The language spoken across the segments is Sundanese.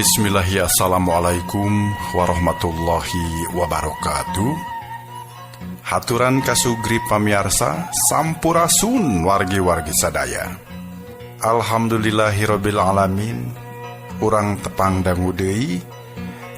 Bismillahirrahmanirrahim. Assalamualaikum warahmatullahi wabarakatuh. Haturan kasugri pamiarsa sampurasun wargi-wargi sadaya. Alhamdulillahirabbil alamin. Urang tepang dangu deui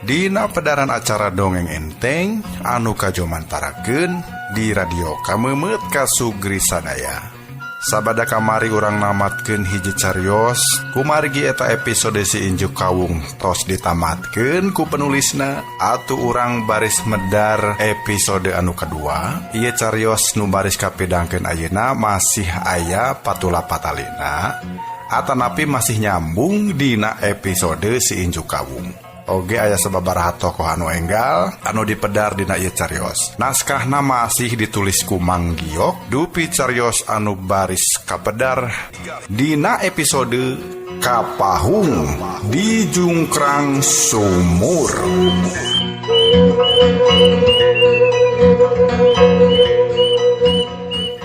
dina pedaran acara dongeng enteng anu kajomantarakeun di radio Kamemet kasugri sadaya. Sabada kamari urang namatkeun hiji carios kumargi eta episode si Injuk Kawung tos ditamatkeun ku penulisna atuh urang baris medar episode anu kedua. Ieu carios nu baris kapidangkeun ayeuna masih aya patula patalina atanapi masih nyambung dina episode si Injuk Kawung. Oge aya sababaraha tokoh anu enggal anu dipedar dina ieu carios. Naskahna masih ditulis ku Mang Giok, dupi carios anu baris kapedar dina episode Kapahung di Jungkrang Sumur.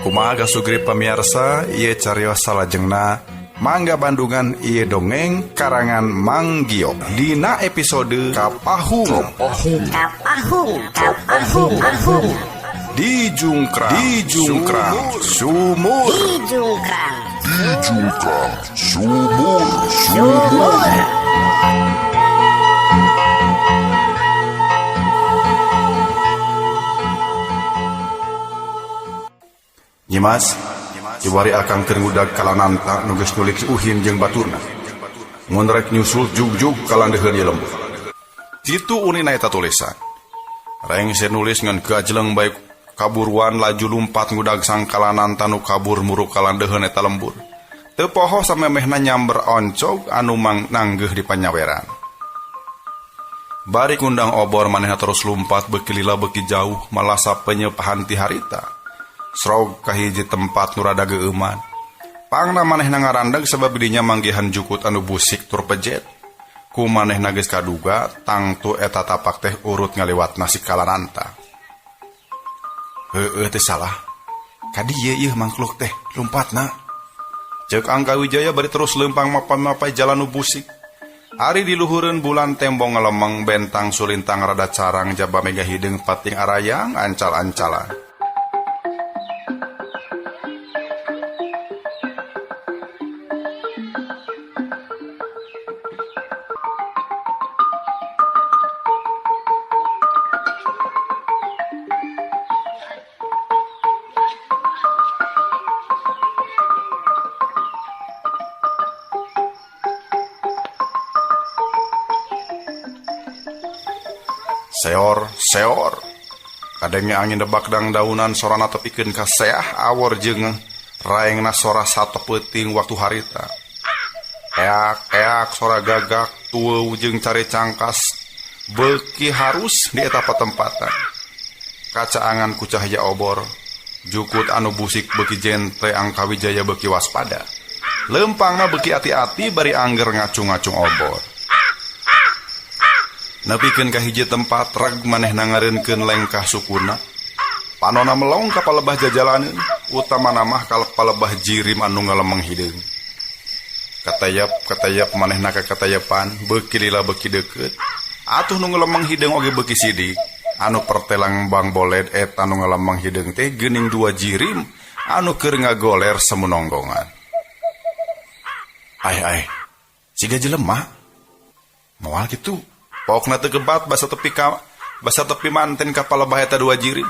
Kumaha kasugri pamiarsa, ieu carios salajengna mangga Bandungan ieu dongeng karangan Mang Giok dina episode Kapahung. Kapahung, Kapahung, Kapahung. Di Jungkrang, di Jungkrang, Sumur. Di Jungkrang, Di Jungkrang, Sumur, Sumur. Nyimas, Kiwari akang keur ngudag kalananta nu geus nulik uhin jeung baturna. Mun rek nyusul jugjug kalandeuheun ieu lembur. Kitu unina eta tulisan. Rengse nulis ngan gajleng bae kaburuan laju lumpat ngudag sang kalananta nu kabur muruk kalandeuheun eta lembur. Teu poho samemehna nyamber oncog anu mang nanggeuh di panyaweran. Bari ngundang obor manehna terus lumpat beuki lila beuki jauh malasa penyepahan ti harita. Srog kahiji tempat nu rada geueuman. Pangna manehna ngarandeg sabab dinya manggihan jukut anu busik tur pejet. Ku manehna geus kaduga tangtu eta tapak teh urut ngaliwatna si kalananta. Heueuh teh salah. Ka dieu ieu mangkluk teh lumpatna. Ceuk Angga Wijaya bari terus leumpang mapay-mapay jalan nu busik. Ari di luhureun bulan tembong ngalemeng bentang sulintang rada carang jaba mega hideung pating arayang ancal-ancalan. Seor, seor. Kadenge angin debak dang daunan sorana tepikeun ka seah awor jeung raengna sora sato peuting waktu harita. Eak, eak sora gagak tueuh jeung cari cangkas beuki harus di eta patempatan. Kacaangan ku cahaya obor, jukut anu busik beuki jentre Angka Wijaya beuki waspada. Leumpangna beuki ati-ati bari angger ngacung-ngacung obor. Nepikeun ka hiji tempat reg manehna ngareunkeun lengkah sukuna. Panona melong ka palebah jajalaneun, utamana mah ka palebah jirim anu ngalemeng hideung. Katayap-katayap manehna ka katayapan, beuki lila beuki deukeut. Atuh nu ngalemeng hideung oge beuki sidik. Anu pertelang Bang Boled eta nu ngalambang hideung teh geuning dua jirim anu keur ngagoler semunonggongan. Ai ai, siga jelema. Moal kitu. Pokna teu gebat basa tepi ka basa tepi manten ka palebah eta dua jirim.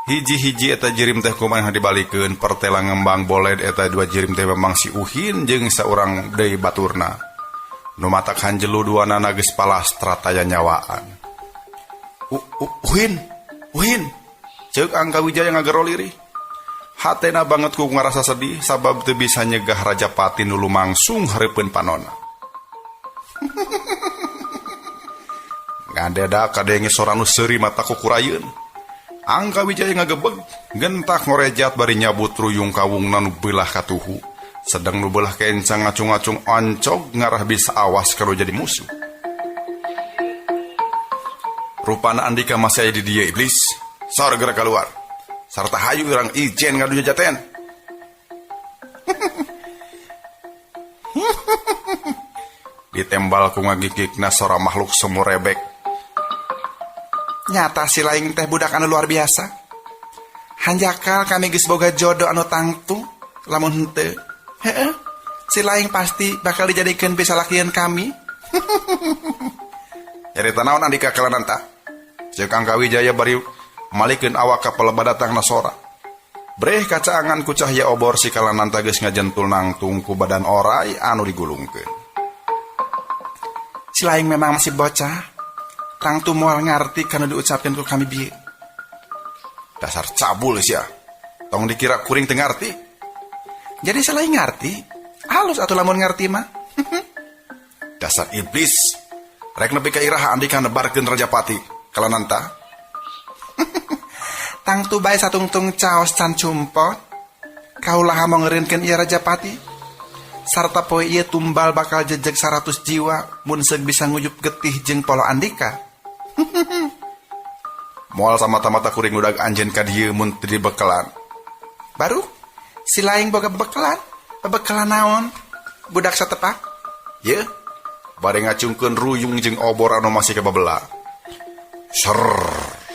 Hiji-hiji eta jirim teh kumaha dibalikeun pertela ngembang boled eta dua jirim teh memang si Uhin jeung saurang deui baturna. Nu matak hanjelu duanana geus palastra taya nyawaan. Uhin, Uhin, ceuk Angka Wijaya ngagero lirih. Hatena banget ku ngarasa sedih sabab teu bisa nyegah Rajapati nu lumangsung hareupeun panona. Ngadedak kadenge sora nu seuri mata kukurayeun. Angka Wijaya ngagebeg, gentak ngorejat bari nyabut ruyung kawungna nu beulah katuhu. Sedang nu beulah kencang ngacung-ngacung oncog ngarah bisa awas kalau jadi musuh. Rupana Andika masih aya di dieu iblis. Sor geura keluar. Sarta hayu urang ijen ngadu jajaten. Ditembal ku ngagigigna sora makhluk sumurebek. Nyata si laing teh budak anu luar biasa. Hanjakal kami geus boga jodoh anu tangtu, lamun henteu. Heeh. Si laing pasti bakal dijadikeun pisalakian kami. Nyarita naon Andika kalananta? Ceuk Angka Wijaya bari malikeun awak ka palebah datangna sora. Breh kacaangan ku cahya obor si kalananta geus ngajentul nangtung ku badan orai anu digulungkeun. Si laing memang masih bocah. Tangtu moal ngarti kana diucapkeun ku kami bieu. Dasar cabul sia. Tong dikira kuring teu ngarti. Jadi selain ngarti, halus atuh lamun ngarti mah. Dasar iblis. Rek nepi ka iraha Andika nebarkeun Rajapati kalananta. Tangtu bae satungtung caos can cumpot. Kaulah mangeureunkeun ieu Rajapati. Sarta poe ieu tumbal bakal jejeg 100 jiwa mun seug bisa nguyup getih jeung polo Andika. Moal samata-mata kuring udag anjeun ka dieu mun teu dibekelan. Baru si laing boga bebekalan, bebekalan naon? Budak satepak? Ye, bari ngacungkeun ruyung jeung obor anu masih kababela. Ser,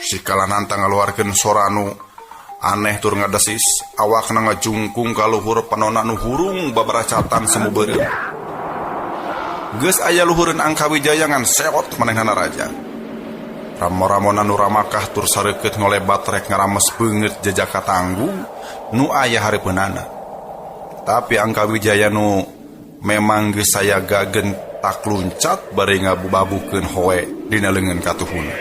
si kalananta ngaluarkeun sora anu aneh tur ngadesis, awakna ngajungkung ka luhur panona nu hurung babaracatan semu beureum. Geus aya luhureun Angka Wijaya ngan seot manehna raja. Ramo-ramona nu ramakah tur sareukeut ngolebat rek ngarames beungeut jejaka tanggung nu aya hareupeunana. Tapi Angka Wijaya nu memang geus sayaga gentak luncat bari ngabubabukeun hoe dina leungeun katuhuna.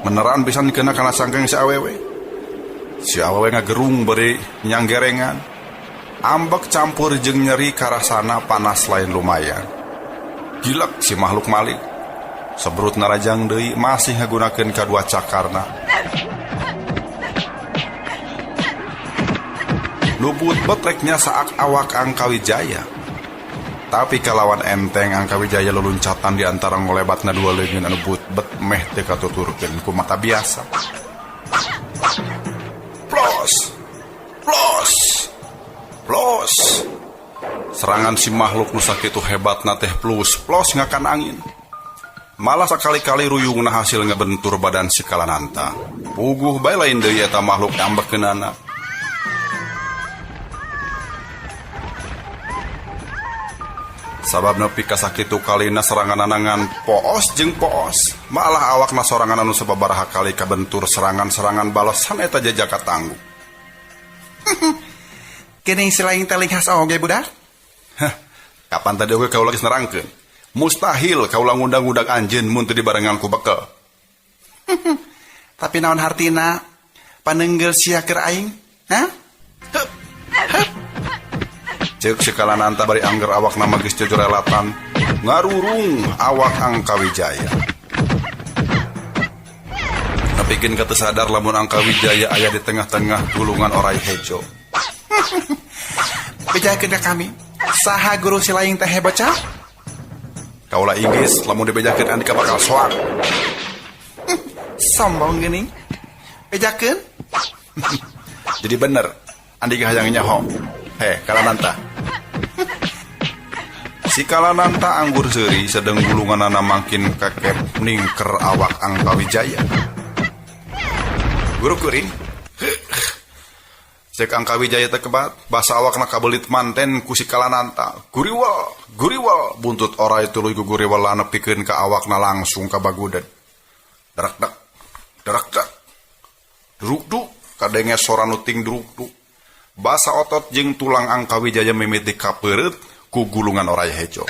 Meneran pisan kena kana sangkeng si awewe. Si awewe ngagerung bari nyanggerengan. Ambek campur jeung nyeri karasana panas lain lumayan. Gilek si makhluk malik. Sebrut narajang deui masih ngagunakeun kadua cakarna. Luput betreknya saak awak Angka Wijaya. Tapi kalawan enteng Angka Wijaya luluncatan di antara ngolebatna dua leungeun anu but-bet meh teu katuturkeun ku mata biasa. Plos! Plos! Plos! Serangan si makhluk nu sakitu hebatna teh plus plos ngakan angin. Malah sakali-kali ruyungna hasil ngebentur badan si kalananta. Puguh bae lain deui eta makhluk ambekeunana. Sabab nepi ka sakitu kalina seranganana ngan poos jeung poos. Malah awakna sorangan anu sababaraha kali kabentur serangan-serangan balasan eta jejaka tangguh. Geuning si laing teh lingkas oge budak? Hah, kapan tadi oge kaula geus nerangkeun? Mustahil kaula ngundang-undang anjeun mun teu dibarengan ku bekel. Tapi naon hartina panenggel sia keur aing? Hah? Hup. Hup. Ceuk si kalananta bari angger awakna mah geus jojorelatan ngarurung awak Angka Wijaya. Nepikeun ka teu sadar lamun Angka Wijaya aya di tengah-tengah gulungan orai hejo. Bejakeun ka kami, saha guru si laing teh bocah? Kaula inggis lamun dibejakeun Andika bakal soak. Sombong geuning. Bejakeun? Jadi bener Andika hayang nyaho. Heh, Kalananta. Si Kalananta anggur seuri sedeng gulunganana mangkin kekep ningker awak Angkawijaya. Guru kuring. Cek Angkawijaya teh kebat, basa awakna kabelit manten ku si Kalananta. Guriwal, guriwal, buntut orai tuluy ku guriwal nepikeun ka awakna langsung ka baguded. Darak-dak, darak-dak. Druk-duk, kadenge sora nu ting druk-duk. Basa otot jeung tulang Angkawijaya mimiti kapeureut ku gulungan orai hejo.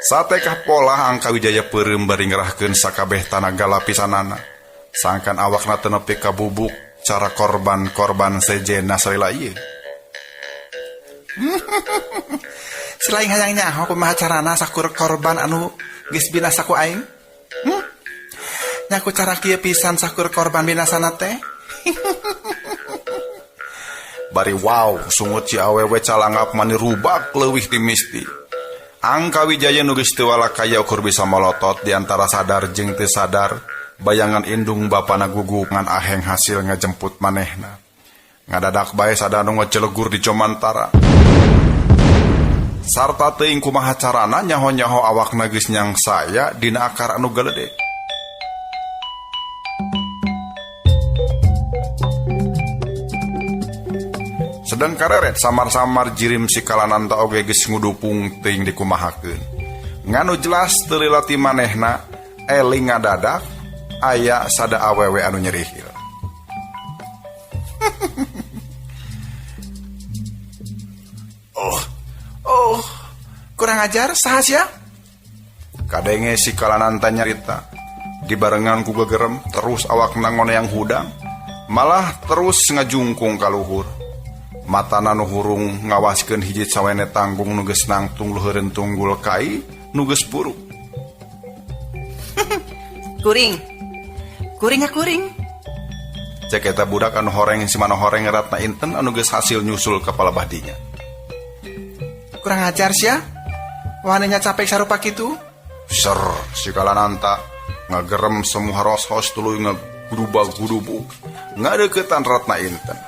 Satekah polah Angkawijaya peureum bari ngerahkeun sakabeh tanaga lapisanana. Sangkan awakna teu nepi ka bubuk cara korban-korban sejenna salila ieu. Selain hayang nyaho kumaha carana sakur korban anu geus binasa ku aing? Nyaku cara kieu pisan sakur korban binasana teh. Bari wow, sungut si awewe calangap mani rubak leuwih ti misti. Angkawijaya nu geus teu walakaya ukur bisa molotot di antara sadar jeung teu sadar, bayangan indung bapana gugup ngan aheng hasil ngajemput manehna. Ngadadak bae sadanu ngecelegur di Jomantara. Sarta teuing kumaha carana nyaho-nyaho awakna geus nyangsaya dina akar anu galede. Sedang kareret samar-samar jirim si Kalananta oge geus ngudupung teuing dikumahakeun. Nganu jelas teu lila ti manehna eling ngadadak aya sada awewe anu nyerihil. Oh, kurang ajar saha sia? Kadenge si Kalananta nyarita dibarengan ku gegerem terus awakna ngoneang hudang malah terus ngajungkung ka luhur. Matana nu hurung ngawaskeun hiji cawene tanggung nu geus nangtung luheureun tunggul kai nu geus buruk. Kuring. Kuring kuring. Cek eta budak anu horeng si mano horeng Ratna Inten anu geus hasil nyusul ka palebah dinya. Kurang ajar sia. Wanenya capek sarupa kitu. Ser si Kalananta ngagerem semua roshos tuluy ngagudubag-gudubug ngadeukeutan Ratna Inten.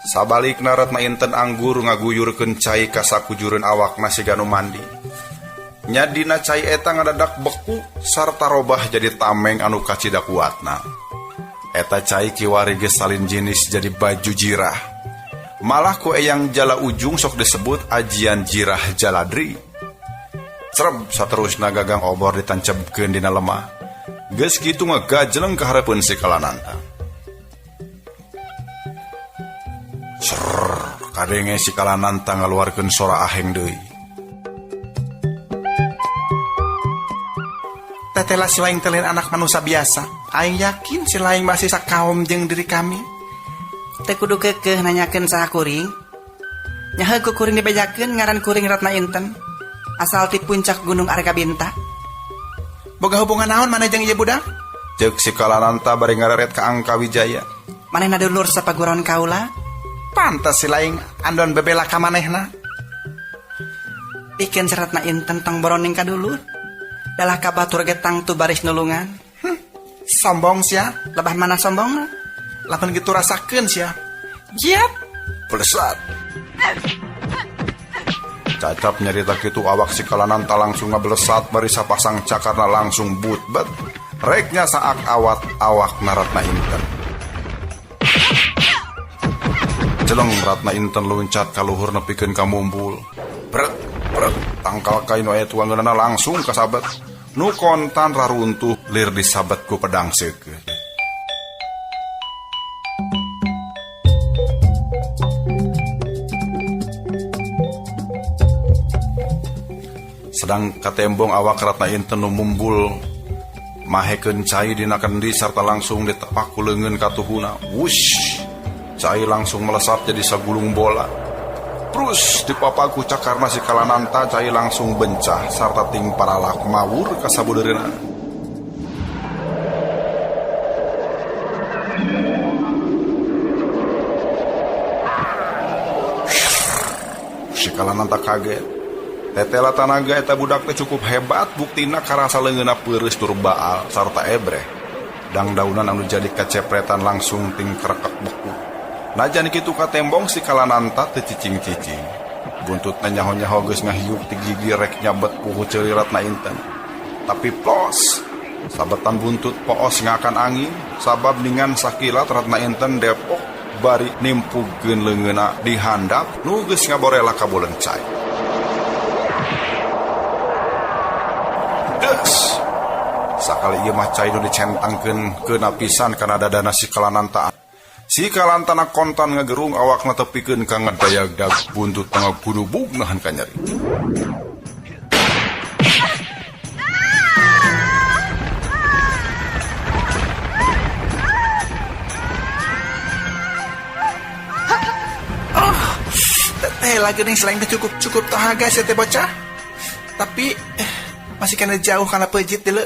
Sabalikna Ratna Inten anggur ngaguyurkeun cai ka sakujureun awakna siga nu mandi. Nya dina cai eta ngadadak beku sarta robah jadi tameng anu kacida kuatna. Eta cai kiwari geus salin jinis jadi baju jirah. Malah ku eyang jala ujung sok disebut ajian jirah jaladri. Cereb saterusna gagang obor ditancebkeun dina lemah. Geus kitu ngagajleng ka hareupeun si Kalananta. Serr, kadenge si Kalananta ngaluarkeun sora aheng deui. Tetela si laing teh lain anak manusia biasa. Aing yakin si laing masih sakaom jeung diri kami. Teu kudu keukeuh nanyakeun saha kuring. Nyaheug ku kuring dibejakeun ngaran kuring Ratna Inten. Asal ti puncak Gunung Argabinta. Boga hubungan naon maneh jeung ieu budak? Ceuk si Kalananta bari ngareret ka Angkawijaya. Manehna dulur sapaguron kaula? Pantes si laing andon bebela ka manehna. Pikeun si Ratna Inten tong boroning ka dulur. Dalah ka batur ge tangtu baris nulungan. Sombong sia, lebah mana sombongna? Lamun kitu rasakeun sia. Jiat, Belesat. Cacap nyarita kitu awak si Kalananta langsung ngabelesat bari sapasang cakarna langsung butbet. Reknya saak awat awak na Ratna Inten. Jeleng Ratna Inten luncat ka luhur nepikeun ka mumbul. Bret, bret, tangkal kain aya tuangeunana langsung kasabet. Nu kontan raruntuh lir disabet ku pedang seukeut. Sedang katembong awak Ratna Inten nu mumbul mahekeun cai dina kendi sarta langsung ditepak ku leungeun katuhuna. Wush, cai langsung melesat jadi sagulung bola. Terus dipapaku cakarna si Kalananta cai langsung bencah sarta ting paralak mawur ka sabudeureunana. Si Kalananta kaget. Tetela tanaga eta budak teh cukup hebat buktina karasa leungeunna peureus tur baal sarta ebreh. Dangdaunan anu jadi kacepretan langsung ting krekek beku. Najan kitu katembong si Kalananta teu cicing-cicing. Buntutna nyaho-nyaho geus ngahiuk ti gigi rek nyabet puhu ceuli Ratna Inten. Tapi plos! Sabetan buntut poos ngakan angin sabab ningan sakilat Ratna Inten depok bari nimpugkeun leungeunna di handap nu geus ngaborela ka buleun cai. Des! Sakali ieu mah cai nu dicentangkeun keuna pisan kana dadana si Kalananta. Si Kalantana kontan ngagerung awakna tepikeun ka ngadayag-dag buntut ngagurubug nahan ka nyeri. Teh lagi nih selain teh cukup cukup tahaga sih teh bocah. Tapi masih kena jauh karena pejit dulu.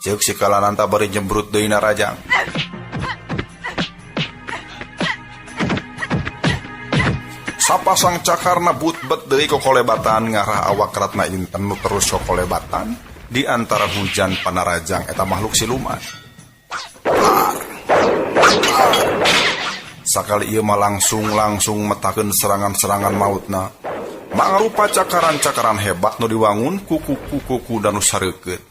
Ceuk si Kalananta bari jembrut deui narajang. Sapasang cakarna butbet deui kokolebatan ngarah awak Ratna Inten nu terus kokolebatan di antara hujan panarajang eta makhluk siluman. Sakali ieu mah langsung metakeun serangan-serangan mautna. Mangrupa cakaran-cakaran hebat nu diwangun ku kuku-kuku dan nu sareukeut.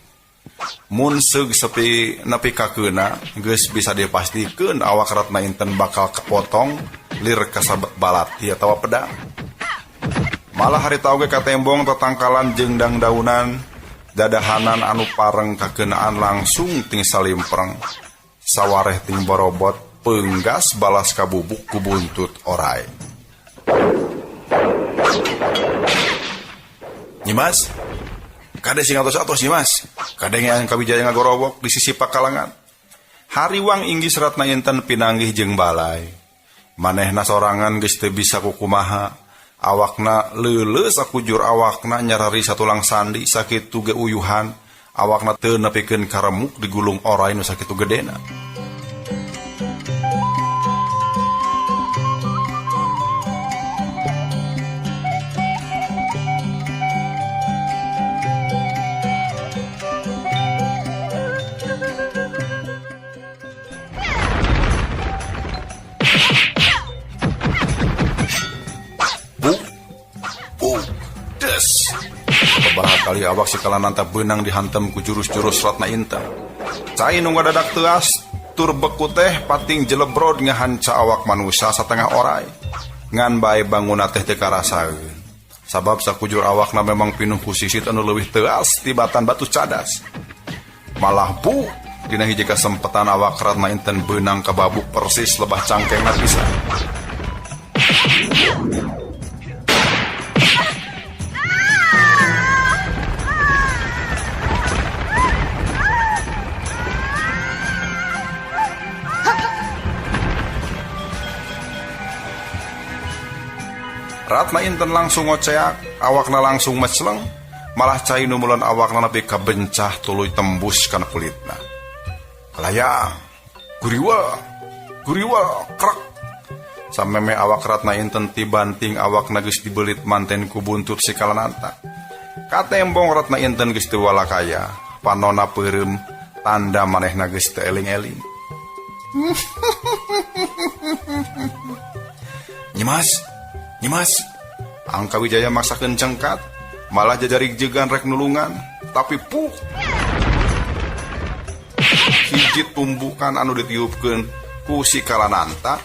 Mun seug sepi nepi ka keuna geus bisa dipastikeun awak Ratna Inten bakal kepotong lir kasabet balati atawa pedang. Malah harita oge katembong tatangkalan jeung dangdaunan dadahanan anu pareng kakeunaan langsung ting salimpreng. Sawareh ting borobot penggas balas kabubuk ku buntut orai. Nyimas, kade sing atos-atos Nyimas. Kade yang Kawijaya ngagorowok di sisi pakalangan. Hariwang inggis Ratna Inten pinanggih jeung balai. Manehna sorangan geus teu bisa kukumaha. Awakna leuleus sakujur awakna nyarari satulang sandi sakitu ge uyuhan. Awakna teu nepikeun karemuk digulung orai nu sakitu gedena. Kali awak si Kalananta beunang dihantem ku jurus-jurus Ratna Inten. Cai nu ngadadak teuas tur beku teh pating jelebrod ngahanca awak manusia satengah orai. Ngan bae bangunna teh teu karasaeun. Sabab sakujur awakna memang pinuh ku sisit anu leuwih teuas tibatan batu cadas. Malah bu dina hiji kasempetan awak Ratna Inten beunang kababuk persis lebah cangkengna pisan. Ratna Inten langsung ngoceak, awakna langsung meceleng, malah cai nu mulan awakna nepi ka bencah tuluy tembus kana kulitna. Layang, guriwa, guriwa, krek. Sameme awak Ratna Inten tibanting awakna geus dibelit manten ku buntut si Kalananta. Katembong Ratna Inten geus teu walakaya, panona peureum, tanda manehna geus teu eling-eling. Nyimas, Nyimas, Angka Wijaya maksakeun cengkat, malah jajarik jegan rek nulungan, tapi puh. Hiji tumbukan anu ditiupkeun ku si Kalananta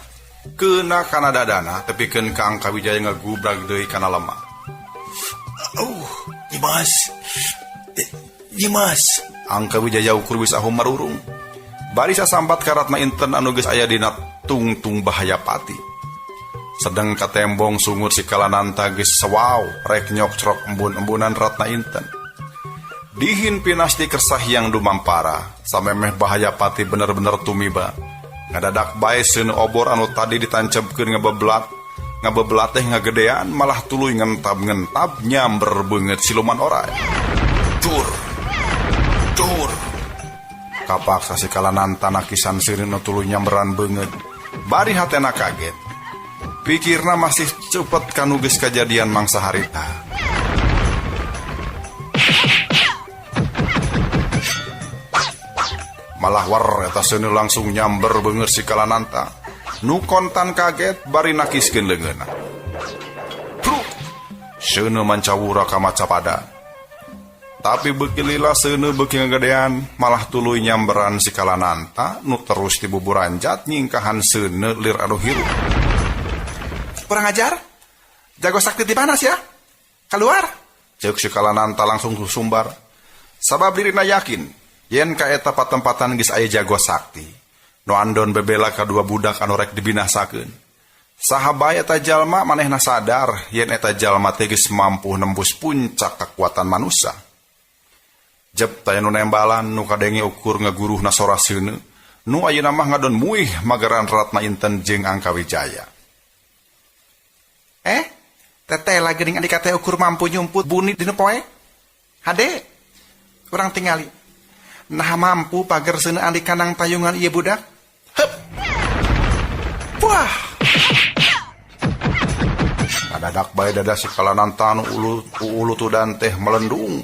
keuna kana dadana tepikeun ka Angka Wijaya ngagubrag deui kana lemah. Nyimas. Nyimas. Angka Wijaya ukur wis ahum marurung. Bari sasambat ka Ratna Inten anu geus aya dina tungtung bahaya pati. Sedeng katembong sungut si Kalananta geus sewaw rek nyokcrok embun-embunan Ratna Inten. Dihin pinasti kersahyang dumampara, samemeh bahaya pati bener-bener tumiba. Ngadadak bae seun obor anu tadi ditancapkeun ngabeblat teh ngagedean malah tuluy ngentab-ngentab nyamber beungeut siluman orai. Cur. Cur. Kapaksa si Kalananta nakisan seureun nu tuluy nyamberan beungeut. Bari hatena kaget. Pikirna masih cepet kanu geus kajadian mangsa harita. Malah war eta seuneu langsung nyamber beungeur si Kalananta. Nu kontan kaget bari nakiskeun leungeunna. Truk! Seuneu mancawura ka macapada. Tapi beuki lila seuneu beuki ngagedean, malah tuluy nyamberan si Kalananta nu terus tibuburanjat nyingkahan seuneu lir anu hirup. Kurang ajar? Jago sakti di mana sia? Keluar. Ceuk si Kalananta langsung susumbar. Sabab dirina yakin yen ka eta patempatan geus aya jago sakti. Nu andon bebela kadua budak anu rek dibinasakeun. Saha bae eta jalma manehna sadar yen eta jalma teh geus mampu nembus puncak kekuatan manusia. Jep taya nu nembalan nu kadenge ukur ngaguruhna sora seuneu, nu ayeuna mah ngadon muih mageran Ratna Inten jeung Angkawijaya. Teteh lagi geuning Andika teh ukur mampu nyumput buni dina poe. Hade, urang tingali. Nah mampu pager seuneu Andika nang tayungan ieu budak. Heup. Wah. Kadadak bae dada si Kalananta nu ulutudan teh melendung.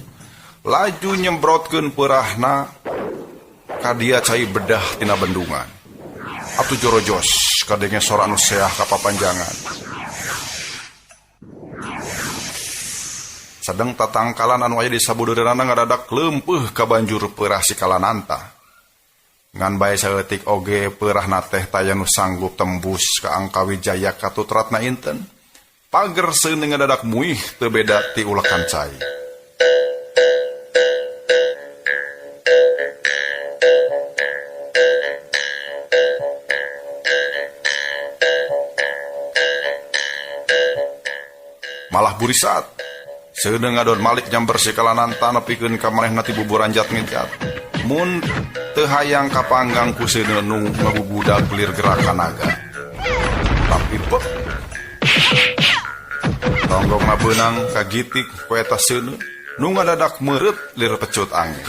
Laju nyembrotkeun peurahna ka dia cai bedah tina bendungan. Atuh jorojos kadenge sora anu seah ka papanjangan. Sadeng tatangkalan anu aya di sabudeureunana ngadadak leumpeuh ka banjur peurah si Kalananta. Ngan bae saeutik oge peurahna teh taya nu sanggup tembus ka Angkawijaya katut Ratna Inten. Pager seuneu ngadadak muih teu beda ti ulekan cai. Malah burisat. Seuneu ngadon malik nyamber si Kalananta nepikeun ka manehna ti buburanjat ngejat. Mun teu hayang kapanggang ku seuneu nu ngagugudag lir gerakan naga. Tapi pek tonggongna beunang kagitik ku eta seuneu nu ngadadak meureut lir pecut angin.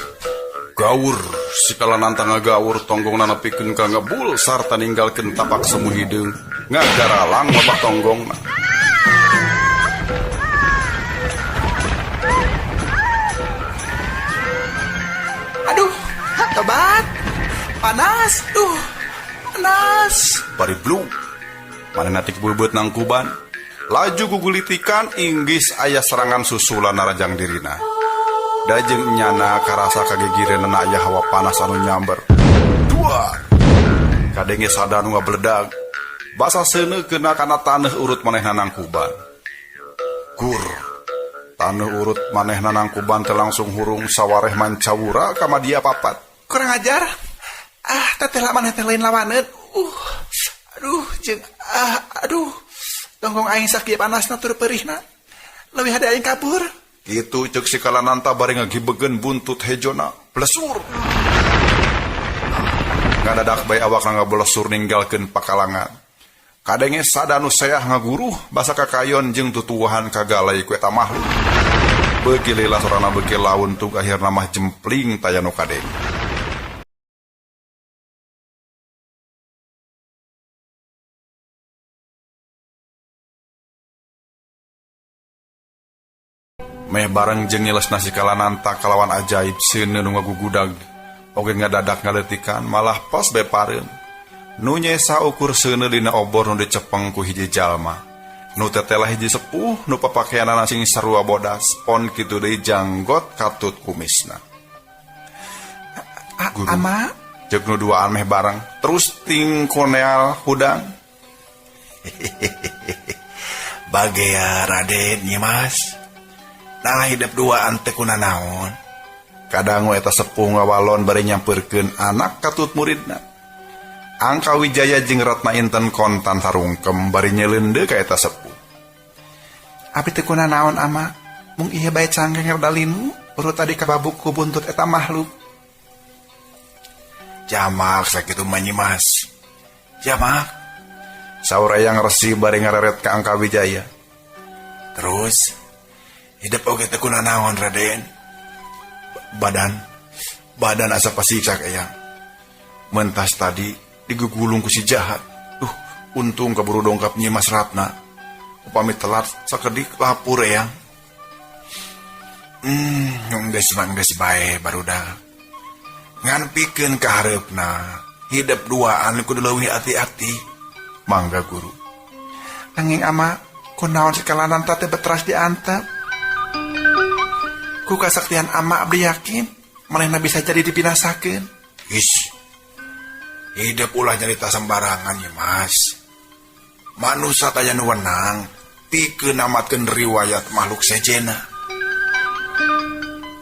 Gaur si Kalananta ngagaur tonggongna nepikeun ka ngebul sarta ninggalkeun tapak semu hideung ngagaralang babah tonggongna. Aduh, tobat. Panas, duh, panas. Bari blung. Manehna tik beubeut nangkuban. Laju gugulitikan inggis aya serangan susulan narajang dirina. Dajeng nyana karasa kagigireunana aya hawa panas anu nyamber. Dua. Kadenge sada nu ngabledag. Basa seuneu kena kana taneuh urut manehna nangkuban. Gur. Taneuh urut manehna nangkuban teh langsung hurung sawareh mancawura ka madia papat. Kurang ajar. Ah, teteh laman teh lain lawaneun. Aduh, jeung aduh. Tonggong aing sakieu panasna tur perihna. Leuwih hade aing kabur. Kitu ceuk si Kalananta bari ngagibegeun buntut hejona. Blesur. Ngadadak bae awakna ngablesur ninggalkeun pakalangan. Kadenge sada nu seah ngaguruh basa kakayon jeung tutuwuhan kagalai ku eta makhluk. Beuki lila sorana beuki laun tug akhirna mah jempling taya nu kadenge. Meh bareng jeung nyelesna si Kalananta kalawan ajaib seuneu nu ngagugudag oge ngadadak ngaleutikan malah pas bae pareun. Nu nyesa ukur seuneu dina obor nu dicepeng ku hiji jalma. Nu tetelah hiji sepuh nu papakeanana sing sarua bodas pon kitu deui janggot katut kumisna. Guru, Ama ceuk nu duaan meh bareng terus tingkoneal hudang. Bagea Raden Nyi Mas. Nah hidup duaan teh kuna naon? Kadangu eta sepuh ngawalon bari nyampeurkeun anak katut muridna. Angkawijaya jeung Ratna Inten kontan sarungkem bari nyeleundeuk ka eta sepuh. Abi teh kuna naon ama? Mung ieu bae cangkeng rada linu, urut tadi kababuk ku buntut eta makhluk. Jamak sakitu mah Nyi Mas. Jamak. Saur Eyang Resi bari ngareret ka Angkawijaya. Terus hidup oge teh kuna naon Raden? Badan asa pasiksak Eyang. Mentas tadi digugulung ku si jahat. Duh, untung kaburu dongkap Nyi Mas Ratna. Upami telat sakedik lapur Eyang. Geus mah geus bae barudak. Ngan pikeun kahareupna hidep duaan kudu leuwih ati-ati. Mangga guru. Nanging ama kunaon si Kalananta teh betras diantep. Ku kasaktian ama abdi yakin manehna bisa jadi dibinasakeun. Is. Hidep ulah nyarita sembarangan ya Mas. Manusa taya nu wenang pikeun namatkeun riwayat makhluk sejena.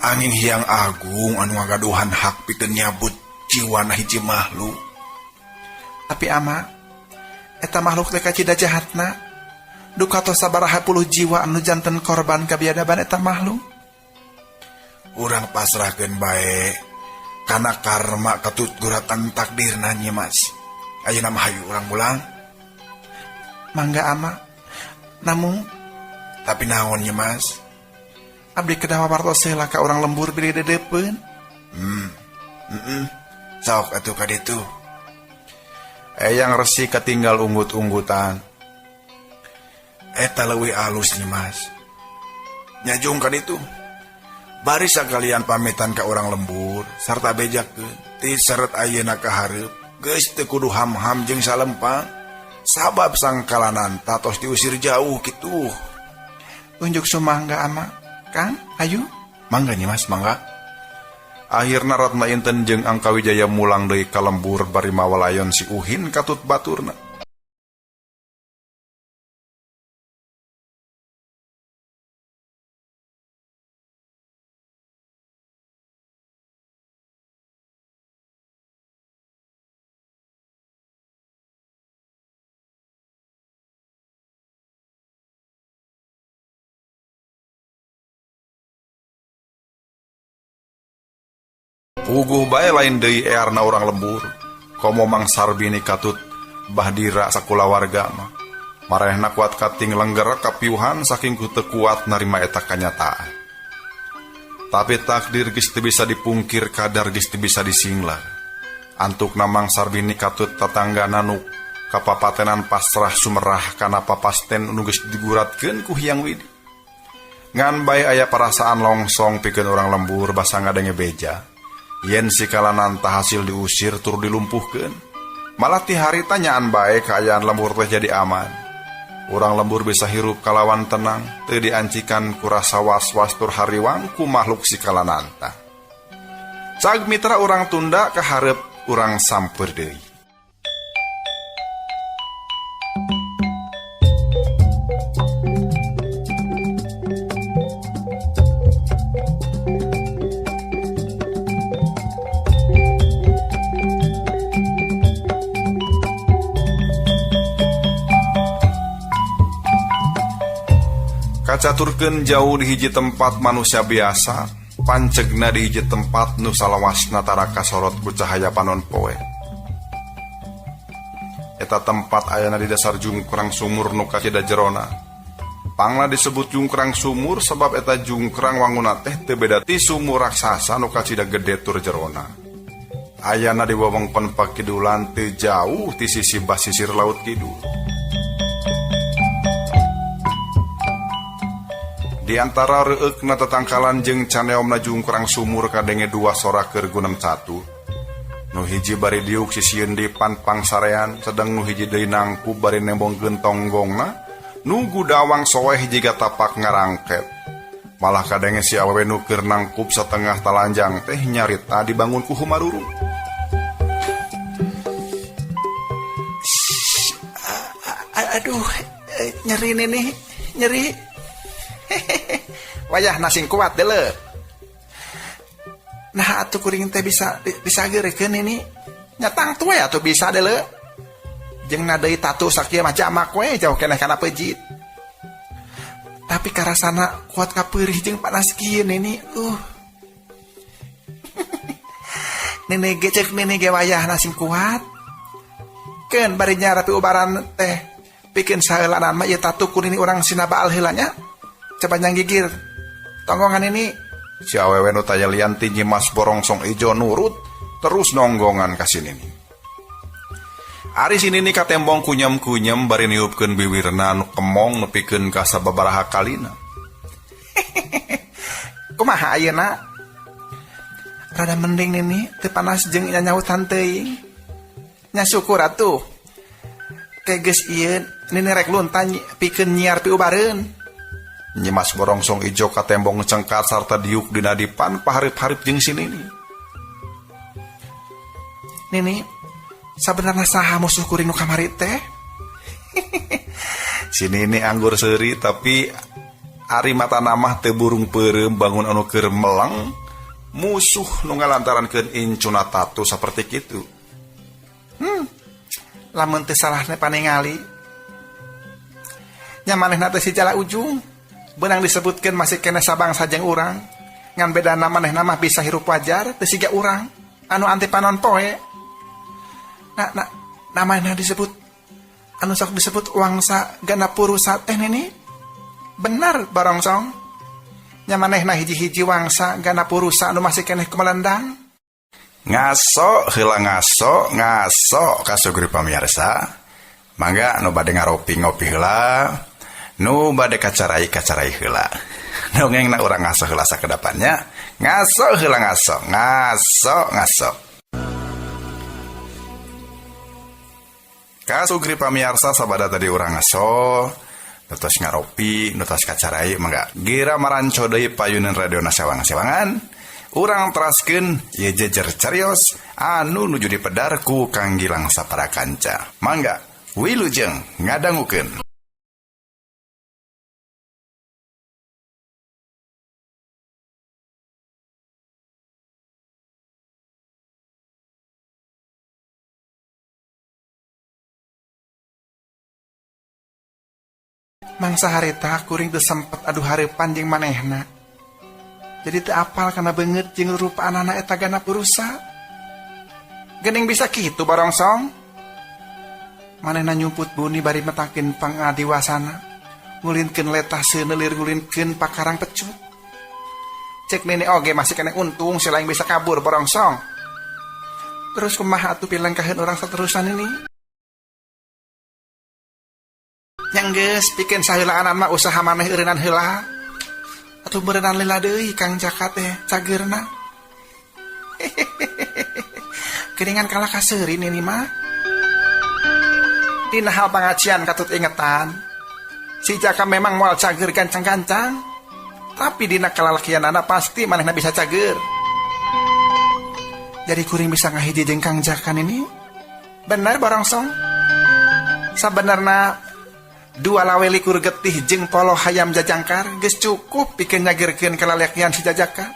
Angin Hyang Agung anu ngagaduhan hak pikeun nyabut jiwana hiji makhluk. Tapi ama eta makhluk teh kacida jahatna. Duka tos sabaraha puluh jiwa anu janten korban kabiadaban eta makhluk. Urang pasrahkeun bae kana karma katut guratan takdirna Nyi Mas. Ayeuna mah hayu urang mulang. Mangga ama. Namun tapi naon Nyi Mas? Abdi kedah wartos heula ka urang lembur bilih dedeupeun. Sok atuh ka ditu. Eyang Resi katinggal unggut-unggutan. Eta leuwih alus Nyi Mas. Nyajung ka ditu. Bari sakalian pamitan ka urang lembur sarta bejakeun ti seret ayeuna ka hareup geus teu kudu ham-ham jeung salempang sabab sang Kalananta tos diusir jauh kitu. Unjuk sumangga ama. Kang, hayu. Mangga Nyi Mas, mangga. Akhirna Ratna Inten jeung Angkawijaya mulang deui ka lembur bari mawalayon si Uhin katut baturna. Puguh bae lain deui earna urang lembur. Komo Mang Sarbini katut bahdira sakulawarga mah. Marehna kuat kating lengger kapiuhan saking ku teu kuat narima eta kanyataan. Tapi takdir geus teu bisa dipungkir, kadar geus teu bisa disinglar. Antukna Mang Sarbini katut tatanggana nu kapapatenan pasrah sumerah kana papasten nu geus diguratkeun ku Hyang Widi. Ngan bae aya parasaan longsong pikeun urang lembur basa ngadenge beja. Yen si Kalananta hasil diusir tur dilumpuhkeun. Malah ti harita nyaan bae kaayaan lembur teh jadi aman. Urang lembur bisa hirup kalawan tenang, teu diancikan ku rasa was-was tur hariwang ku makhluk si Kalananta. Cag mitra urang tunda kahareup urang samper deui. Kacaturkeun jauh di hiji tempat manusia biasa, pancegna di hiji tempat nu salawasna tara kasorot ku cahaya panon poe. Eta tempat ayana di dasar jungkrang sumur nu kacida jerona. Pangna disebut jungkrang sumur sebab eta jungkrang wanguna teh teu beda ti sumur raksasa nu kacida gede tur jerona. Ayana di wewengkon pakidulan teu jauh ti sisi basisir laut kidul. Di antara reueukna tetangkalan jeung caneomna jungkrang sumur kadenge dua sora keur gunem catu. Nu hiji bari diuk sisieun di panpangsarean, sedang nu hiji deui nangkub bari nembongkeun tonggongna, nugu dawang soeh jiga tapak ngarangket. Malah kadenge si awewe nu keur nangkub satengah talanjang teh nyarita dibangun ku humarurung. Aduh, nyeri nih, nyeri. Wayah nasing kuat deuleu. Nah atuh kuring teh bisa disageurekeun ini. Nyatang tue atuh bisa deuleu. Jeung na deui tatu sakieu mah jamak we jauh keneh kana peujit. Tapi karasana kuat kapeurih jeung panas kieu nini. Nene ge ceuk nene ge wayah nasing kuat. Keun bari nyarapi ubaran teh pikeun saheulanan mah ieu tatu ku nini urang sinabaal heula nya. Coba nyang gigir tonggongan ini. Si awewe nu taya lian ti Nyi Mas Borongsong ijo nurut terus nonggongan ka si nini. Ari si nini katembong kunyem-kunyem bari niupkeun biwirna nu kemong nepikeun ka sababaraha kalina. Kumaha ayeuna? Rada mending nini teu panas jeung nyanyautan teuing. Nya syukur atuh. Ke geus ieu nini rek lunta pikeun nyiar piubareun. Nyimas Borongsong Ijo ka tembong cengkat sarta diuk dina dipan paharip-harip jeung si Nini. Nini, sabenerna saha musuh kuring nu kamari teh? Si Nini anggur seuri tapi ari matana mah teu burung peureum bangun anu keur meleng musuh nu ngalantarankeun incuna tatu saperti kitu. Lamun teu salahna paningali. Nya manehna teh si Jala Ujung. Beunang disebutkeun masih keneh sabangsa jeung urang. Ngan bedana manehna mah bisa hirup wajar teu siga urang anu anti panon poe. Nah, manehna disebut anu sok disebut wangsa Ganapurusa teh nini. Benar Barongsong. Nya manehna hiji-hiji wangsa Ganapurusa anu masih keneh kumalendang. Ngaso heula ngaso ngaso kasugri pamirsa. Mangga nu bade ngaropi ngopi heula, nu bade kacarai kacarai heula. Dongengna urang ngaso heula sakedapannya. Ngaso heula ngaso ngaso ngaso. Kasugri pamirsa sabada tadi urang ngaso nutos ngaropi nutos kacarai mangga gira maranco deui payunan radio sewang-sewangan. Urang teraskeun ieu jejer carios anu nuju dipedar ku Kang Gilang sapara kanca. Mangga wilujeng ngadangukeun. Mangsa harita kuring teu sempet adu hareupan jeung manehna. Jadi teu apal kana beungeut jeung rupaanana eta Ganapurusa. Geuning bisa kitu Barongsong. Manehna nyumput buni bari metakeun pangadiwasana, ngulinkeun letah seunelir ngulinkeun pakarang pecut. Cek nene oge masih kena untung si lain bisa kabur Barongsong. Terus kumaha atuh pilengkaheun urang saterusan ini? Yang geus pikeun saheulaanan mah usaha maneh eureunnan heula. Atuh beureunan lila deui Kang Jaka teh cageurna. Geuningan kalah kaseuri nini mah. Dina hal pangajian katut ingetan. Si Jaka memang moal cager gancang-gancang. Tapi dina kalalakianana pasti manehna bisa cager. Jadi kuring bisa ngahiji jeung Kang Jaka nini. Bener Barongsong. Sabenerna dua lawe likur getih jeung polo hayam jajangkar geus cukup pikeun nyagerkeun kalalakian si Jajaka.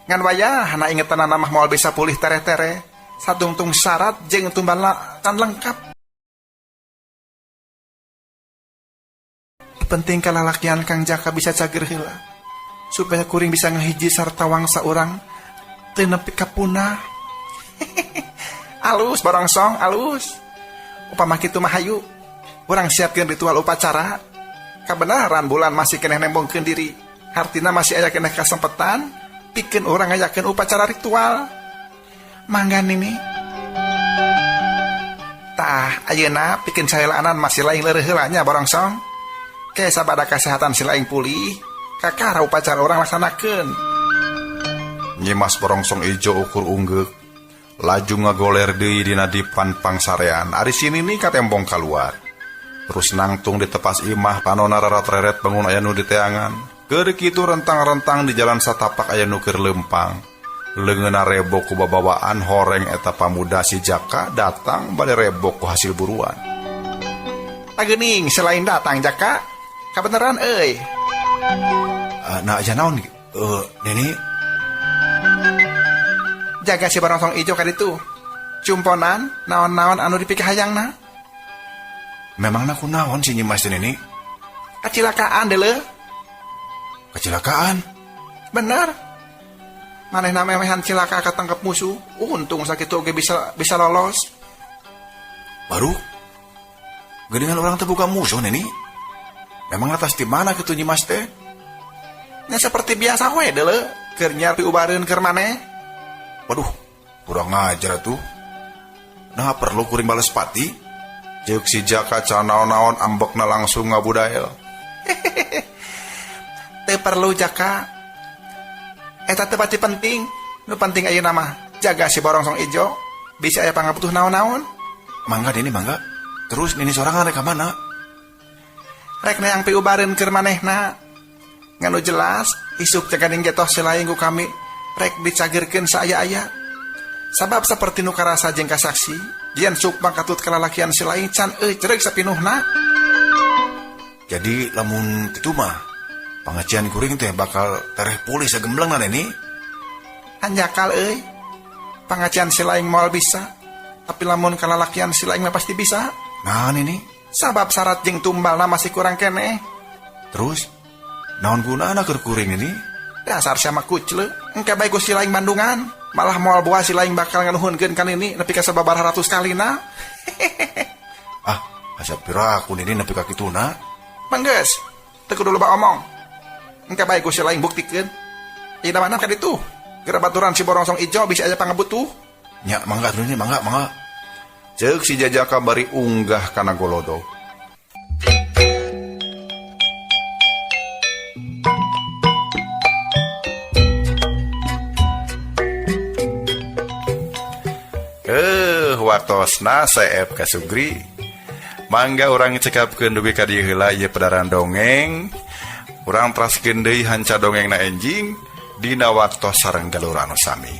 Ngan wayahna ingetanana mah moal bisa pulih tereh-tereh, satungtung syarat jeung tumbal can lengkap. Penting kalalakian Kang Jaka bisa cager heula supaya kuring bisa ngahiji sarta wangsa urang teu nepi ka punah. Alus Barongsong, alus. Upama kitu mah hayu urang siapkeun ritual upacara. Kabenaran bulan masih keneh nembongkeun diri. Hartina masih aya keneh kasempetan pikeun urang ngayakeun upacara ritual. Mangga nini. Tah, ayeuna pikeun sahelaanan masih lain leureih heula nya Barongsong. Ke sabada kesehatan si lain pulih, kakara upacara urang laksanakeun. Nyimas Borongsong Ijo ukur unggeuk, laju ngagoler deui dina dipan pangsarean. Ari si Nini katembong kaluar. Terus nangtung di tepas imah panona rarat-reret bangun aya nu diteangan. Keur kitu rentang-rentang di jalan satapak aya nu keur lempang. Leungeunna rebok ku babawaan horeng eta pamuda si Jaka datang bade rebok ku hasil buruan. Tageuning selain datang Jaka, kabeneran euy. Nah aja naon Nini? Jaga si Barongsong Ijo kaditu. Cumponan naon-naon anu dipikahayangna. Memangna kunaon si Nyimas teh Nini? Kacilakaan deuleu. Kacilakaan? Bener. Manehna memehan cilaka katangkep musuh. Untung sakitu oge bisa lolos. Baru geuningan urang teh buka musuh Nini. Memang atas di mana kitu Nyimas teh? Nya seperti biasa we deuleu, keur nyiar piubareun keur maneh. Waduh, kurang ajar atuh. Nah perlu kuring bales pati. Ceuk si Jaka can naon-naon ambekna langsung ngabudael. Teu perlu Jaka. Eta teh pati penting. Nu penting ayeuna mah jaga si borongsong ijo, bisi aya pangabutuh naon-naon. Mangga Nini mangga. Terus Nini sorangan rek ka mana? Rek neang piubareun keur manehna. Ngan nu jelas isuk jaganing jatoh si laing ku kami rek dicagerkeun saaya-aya. Sabab saperti nu karasa jeung kasaksi, yen sukma katut kalalakian si laing can eucreug sapinuhna. Jadi lamun kitu mah pangacian kuring teh bakal tereh pulih sagemblengna Nini. Anjakal euy. Pangacian si laing moal bisa, tapi lamun kalalakian si laing mah pasti bisa. Nah Nini, Sabab syarat jeung tumbalna masih kurang keneh. Terus naon gunana keur kuring ini? Dasar sama kucle, engke bae ku si laing Bandungan. Malah moal buah si laing bakal nganuhunkeun ka Nini nepi ka sababaraha ratus kalina. Ah, asa piraku Nini nepi ka kituna. Manggeus, teu kudu loba omong. Engke bae ku si laing buktikeun. Ieu mana ka ditu? Geura baturan si borongsong ijo bisa aya pangabutuh. Nya mangga atuh Nini, mangga, mangga. Ceuk si jajaka bari unggah kana golodog. Wartosna seep kasugri. Mangga urang cekapkeun dugi ka dieu heula ieu pedaran dongeng. Urang teraskeun deui hanca dongengna enjing dina waktos sareng galur anu sami.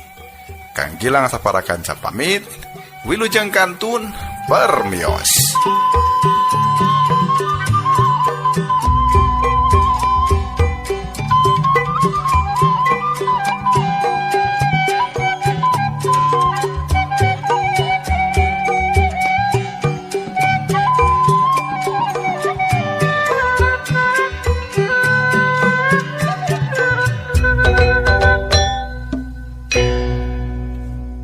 Kang Gilang sapara kanca pamit, wilujeng kantun permios.